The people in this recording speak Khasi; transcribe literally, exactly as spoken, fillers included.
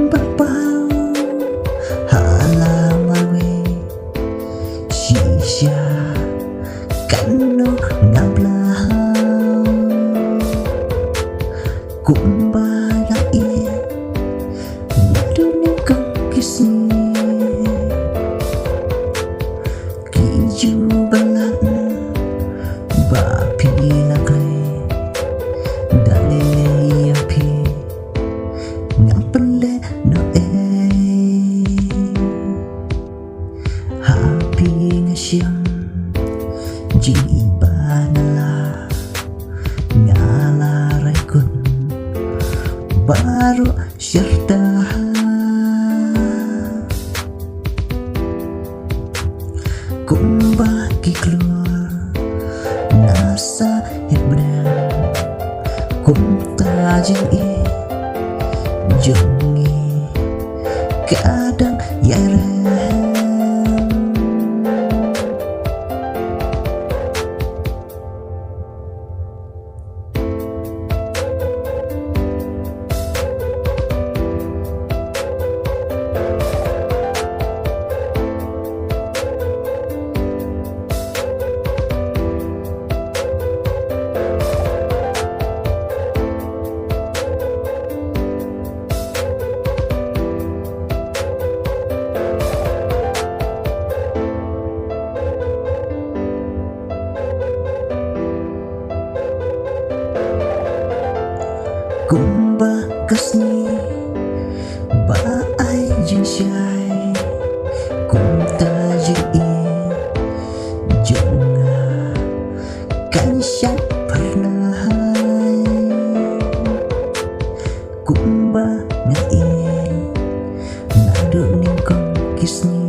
Ba paw ha la marwei shisha, katno ngam lah. Kumba la ïeit naduh nyngkong ki sngi, ki ju ban lap ba phi la kloi. Da lei lei ïa phi ngam pynleh noh ei. Ha phi nga shem jingim ba nga lah, nga la rai kut baroh syrta. Kumba ki klur na sahit bneng, kumta jingïeit jong ngi ka dang ïairem. Kumba ka sngi ba ai jingshai, kumta jingïeit jong nga kan shah pyrnai. Kumba nga ïeit naduh nyngkong ki sngi,